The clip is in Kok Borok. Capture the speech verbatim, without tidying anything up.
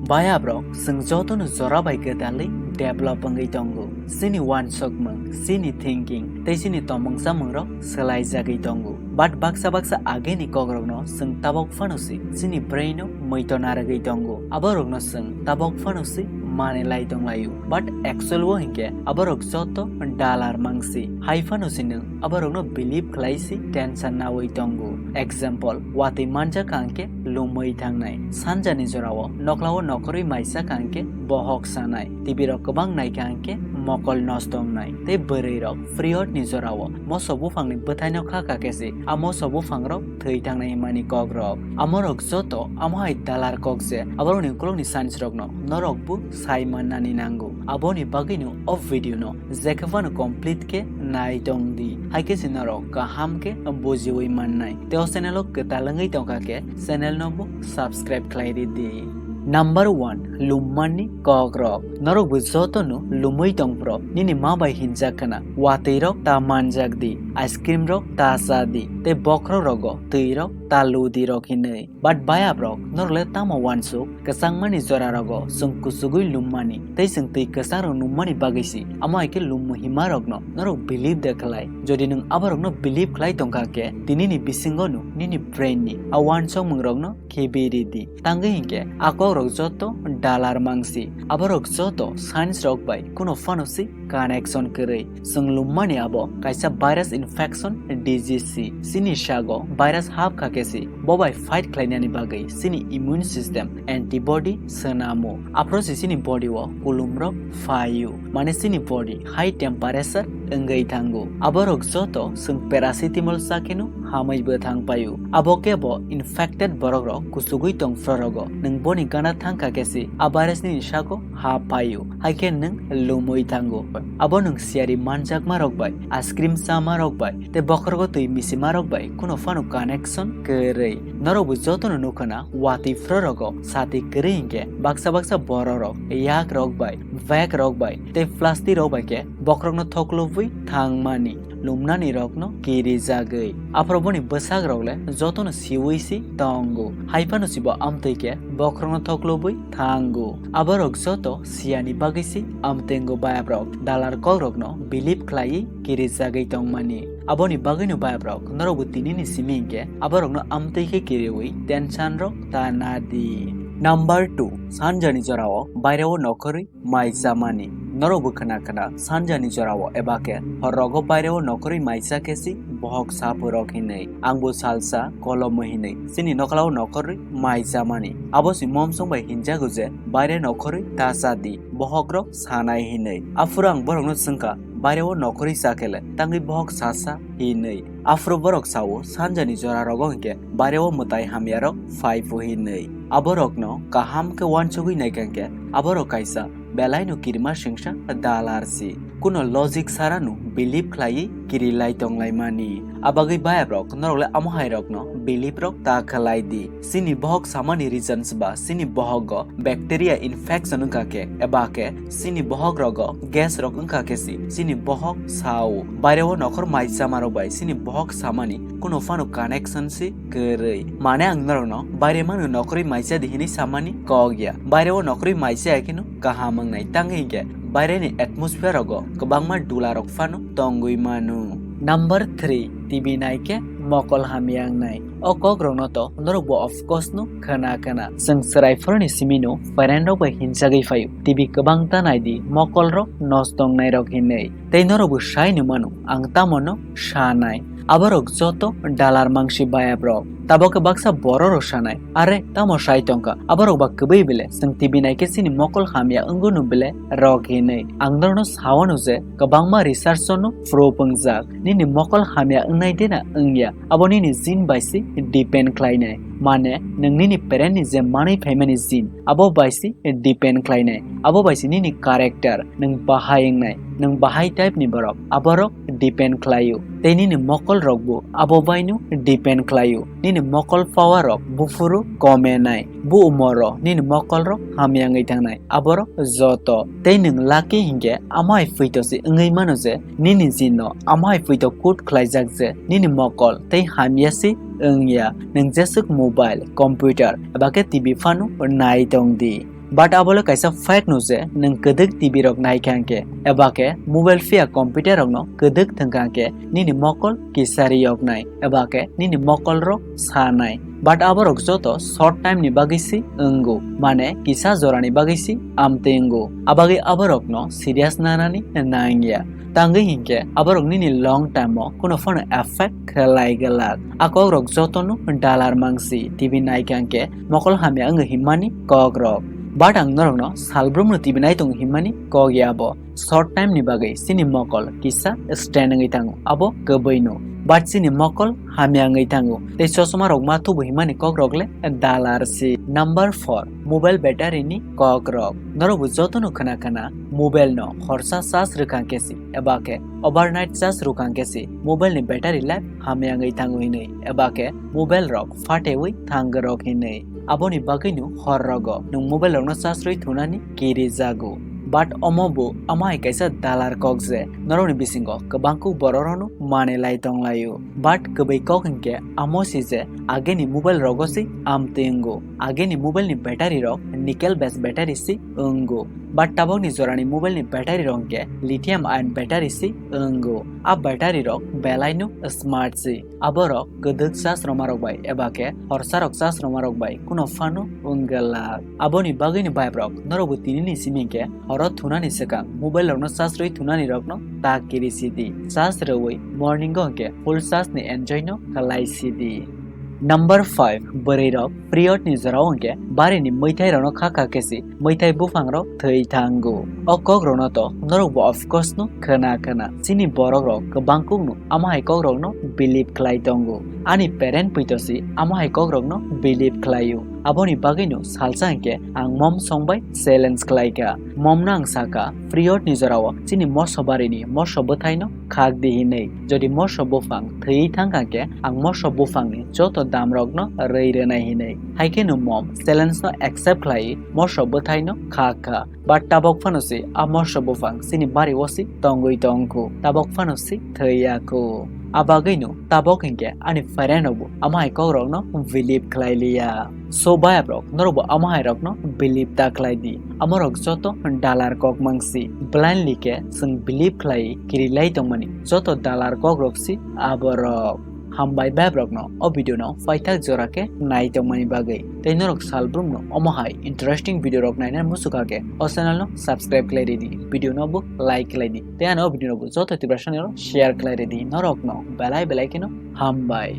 Bayabrok, chwng jotono jora bai gwdalwi develop wngwi tongo. Chini uansukmung, chini thinking tei chini tongmung chamung rok swlaijagwi tongo. But baksa baksa ageni kokrokno chwng tabok phano se chini brain o muito narwgwi tongo. Aborokno chwng tabok phano se manwi lai tonglaio. But actual o hinkhe aborok joto dalar mangsi. Hai phano se nwng aborokno believe khlai se tension nawi tongo. Example, watwi manjak hangkhe lumwi thangnai. Sanjani jorao noklao nokhorwi maisa hangkhe bohok sanai. T V rok kwbang naikha hangkhe mokol nosto wngnai. Tei bwrwi rok period ni jorao moso buphangni bwthaino kha kha khe se a moso buphang rok thwi thangnai hwnmani kok rok. Amorok joto amo hai dalar kok je aborokni ukulokni science rokno norok bo sai mannani nango. Aboni bagwino o video no jekhe phano complete khe nai tong di. Hai khe se norok kaham khe bujiwi mannai. Tei o channel o kwtal wngwi tongkha khe channel no bo subscribe khlai ridi. Number one, lummani kokrok. Norok bo jotono lumwi tongphro, nini ma bai hinjak khna, watwi rok ta manjak di, ice cream rok ta cha di, tei bokhorok rogo twi rok ta lu di rok hinwi. But bayabrok, norok le tamo uansuk, kwchangmani jora rogo chwng kuchugwi lummani, tei chwng twi kwchang rok nummani bagwi si, amo hai khe lummu hima rokno norok believe de khlai. Jodi nwng aborokno believe khlai tongkha khe, tini ni bisingo no nini brain ni a uansukmung rokno khibi ridi. Tangwi hinkhe a kokrok joto dalar mangsi. Aborok joto science rok bai kuno phano si connection kwrwi. Chwng lummani abo kaisa virus infection disease si. Chini sago virus hap kha khe si, bo bai fight khlainani bagwi chini immune system antibody swnamo. Aphro si chini body o kulum rok phaio. Mane chini body high temperature wngwi thango. Aborok joto chwng paracetamol cha kheno hamwi bo thang paio. Abo kebo infected borok rok kuchugwi tong phro rogo. Nwng boni gana thangkha khe si a virus nini sago ha paio. Hai khe nwng lumwi thango. Abo nwng siyari manjakma rok bai, ice cream chama rok bai, tei bokhorogo twi misima rok bai kuno phano connection kwrwi. Norok bo jotono nukha na watwi phro rogo sati kwrwi hinkhe baksa baksa borok rok yak rok bai, bag rok bai, tei plastic rok bai khe bokhorokno thoklubwi thangmani, lumnani rokno kirijagwi. Aphro boni bwsak rok le jotono siwi si tongo. Hai phano si bo amtwi khe bokhorokno thoklubwi thango. Aborok joto siyani bagwi si amtwngo bayabrok dalar kokrokno believe khlaiwi kirijagwi tongmani. Aboni bagwino bayabrok norokbo tinini simi hinkhe aborokno amtwi khe kiriwi tension rok ta na di. Number two, sanjani jorao baireo nokhorwi mai chamani. Norokbo khna khna sanjani jorao eba khe horrogo baireo nokhorwi mai cha khe si bohok saphurok hinwi. Angbo salsa kolomo hinwi chini noklao nokhorwi mai chamani. Abo si momsong bai hinjago je baire nokhorwi ta cha di, bohok rok sanai hinwi. Aphuru ang borokno swngkha, baireo nokhorwi cha khe le tangwi bohok sasa hinwi. Aphuru borok sao, sanjani jora rogo hinkhe baireo mwtai hamya rok phai pho hinwi. Aborokno kaham khe uansugwi naikha hinkhe aborok kaisa belaino kirima singsa dalar si. Kuno logic sarano believe khlaiwi kiri lai tong lai mani. Abagwi bayabrok norok le amo hai rokno believe rok ta khlai di. Chini bohok samani reasons ba chini bohogo bacteria infection wngkha khe eba khe chini bohok rogo gas rok wngkha khe si chini bohok sao. Baireo nokhor mai chama rok bai chini bohok samani kuno phano connection si kwrwi. Mane ang norokno baire mano nokhorwi mai cha di hinwi samani kok ya. Baireo nokhorwi mai cha ya kheno kaham wngnai, tangwi hinkhe baireni atmosphere rogo kwbangma dula rok phano tongwi mano. Number three, T V nai khe mokol hamya wngnai. O kok rokno to norok bo of course no khna khna. Chwng chwrai phoroni simi no parent rok bai hinjagwi phaio, T V kwbang ta nai di, mokol rok nosto wngnai rok hinwi. Tei norok bo sai no mano, ang tamo no sanai. Aborok joto dalar mangsi bayabrok. Tabok khe baksa borok rok sanai, are tamo sai tongkha? Aborok ba kwbwi bele, chwng T V nai khe chini mokol hamya wngwi no bele rok hinwi. Ang norokno sao no je, kwbangma research no proof wngjak. Nini mokol hamya wngnai de na wngya, abo nini gene bai se depend khlainai. Mane, nwng nini parent ni je manwi phaimani gene, abo bai se depend khlainai. Abo bai se nini character, nwng bahai wngnai, nwng bahai type ni borok, aborok depend khlaio. Tei nini mokol rok bo abo bai no depend khlaio. Nini mokol power rok buphuru kome nai. Bu umor rok nini mokol rok hamya wngwi thangnai. Aborok joto. Tei nwng lucky hinkhe amo hai phoito se wngwi mano je nini gene no amo hai phoito code khlaijak je nini mokol tei hamya se wngya. Nwng jeswk mobile, computer eba khe T V phano nai tong di. But abole kaisa fact no je nwng kwdwk T V rok naikha hwnkhe, eba khe mobile phiya computer rokno kwdwk thwngkha hwnkhe nini mokol kisa riyoknai, eba khe nini mokol rok sanai. But aborok joto short time ni bagwi si wngo, mane kisa jorani bagwi si amtwi wngo. Abagwi aborokno serious nanani nangya. Tangwi hinkhe aborok nini long time o kuno phano effect khlai glak. A kok rok jotono dalar mangsi T V naikha hwnkhe mokol hamya wngwi himmani kok rok. But ang norokno salbrumno T V nai tongo himmani kok ya abo. Short time ni bagwi chini mokol kisa strain wngwi thango, abo kwbwino. But chini mokol hamya wngwi thango. Tei chosma rok ma thubu himmani kok rok le dalar si. Number four, mobile battery ni kok rok. Norok bo jotono khna khna mobile no horsa charge rwkha hwnkhe si, eba khe overnight charge rwkha hwnkhe si mobile ni battery life hamya wngwi thango hinwi, eba khe mobile rok phatewi thang rok hinwi. Aboni bagwino hor rogo nwng mobile rokno charge rwi thunani kiri jago. But omo bo ama hai kaisa dalar kok je norokni bisingo kwbangkuk borok rokno manwi lai tonglaio. But kwbwi kok hinkhe amo si je ageni mobile rogo si amtwi wngo. Ageni mobile ni battery rok nickel based battery si wngo. But tabokni jorani mobile ni battery rok hinkhe lithium ion battery si wngo. A battery rok belaino smart si. Aborok kwdwk charge rwma rok bai eba khe horsa rok charge rwma rok bai kuno phano wngwlak. Aboni bagwino bhai rok norok bo tini ni simi hinkhe horo thunani swkang mobile rokno charge rwi thunani rokno ta kiri sidi. Charge rwui morning o hinkhe full charge ni enjoy no khlai sidi. Number five, bwrwi rok period ni jora o hinkhe bari ni mwithai rokno kha kha khe si mwithai buphang rok thwi thango. O kok rokno to norok bo of course no khna khna. Chini borok rok kwbangkuk no ama hai kok rokno believe khlai tongo. Ani parent pui to si ama hai kok rokno believe khlaio. Aboni bagwino salsa hinkhe ang mom song bai challenge khlaikha. Mom no ang sakha, period ni jora o chini moso bari ni moso bwthai no khak di hinwi. Jodi moso buphang thwi thangkha khe ang moso buphang ni joto dam rok no rwi rwnai hinwi. Hai khe no mom challenge no accept khlai moso bwthai no khak kha. But tabok phano se a moso buphang chini bari o se tongwi tongkhu. Tabok phano se thwi yakhu. A bagwino tabok hinkhe ani parent rok bo ama hai kok rok no believe khlai liya. So bhai rok norok bo ama hai rok no believe ta khlai di. Amorok joto dalar kok mangsi. Blindly khe chwng believe khlai kiri lai tongmani joto dalar kok rok si aborok. Hambai bhai rok no o video no paithak jora khe nai tongmani bagwi. Tei norok salbrum no omo hai interesting video rok naina muchukha khe o channel no subscribe khlai ridi. Video no bo like khlai di. Tei ano o video no bo joto Tiprasa rok share khlai ridi. Norok no belai belai kheno hambai.